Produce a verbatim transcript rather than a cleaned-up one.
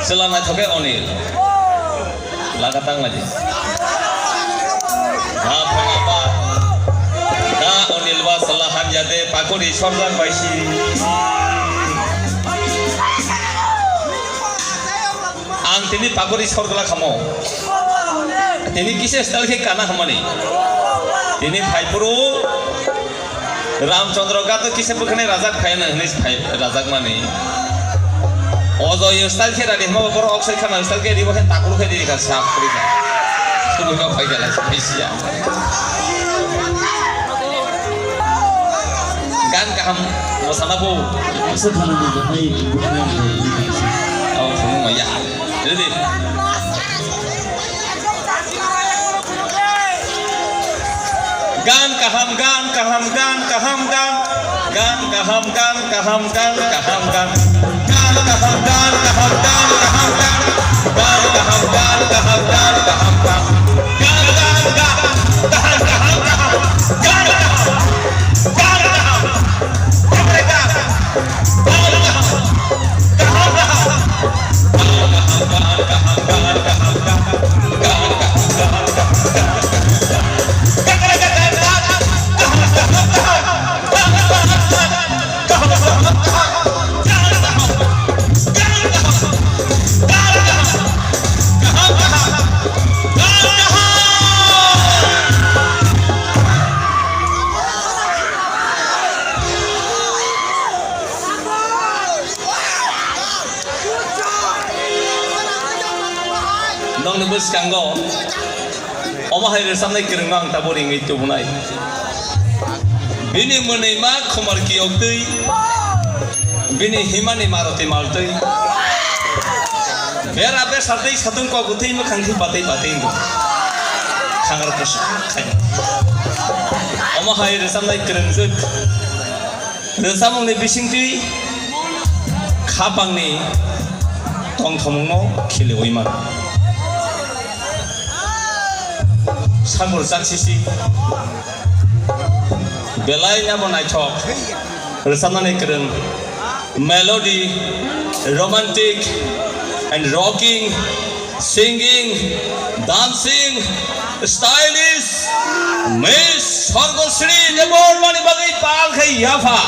Chwla naithok khe Onil. Laga tang lai di. Da phai ba. Da Onil ba chwla hamya de pakori sorjak bai si. Ang tini pakori sorgla khamo. Tini kisa style khe kana hamani. Tini phai phuru Ramchandra Gato kisa bwkhwnai rajak phai na hwnwi phai rajak mani. Ojoy style khe rani hwnba borok Akshay Khanna style khe ribo khe takru khe riri kha sak kri kha. Kubui ma phai kha lai phai sia. Gan kaham mosana bo. Asa thana ni bahai. Oh, thumung ya. Ready? Gan kaham, gan kaham, gan kaham, gan. Gan kaham, gan kaham, gan kaham, gan. Gan kaham, gan kaham, gan kaham, gan. Gan kaham, gan kaham, gan kaham, gan. Gan, gan, gan. Gan kaham, gan kaham, gan kaham. Gan kaham. Gan kaham. Nokni bwskango omo hai rwchapnai kwrwngno ang tabuk ringwi tubunai. Bini mwnwi ma khumar kiyoktwi, bini himani maroti maltwi. Bera besa twi satung kok bwtwi mwkhang khe batwi batwi wngkha. Khangar kwchak khai. Omo hai rwchapnai kwrwngjwk. Rwchapmungni bisingtwi khapangni tongthomungno khiliwi mano. Sakur chaksisi belai nabo naithok rwchapnani kwrwng, melody, romantic and rocking, singing, dancing, stylish, Miss Sorgosri Debbarmani bagwi pal khai yapha.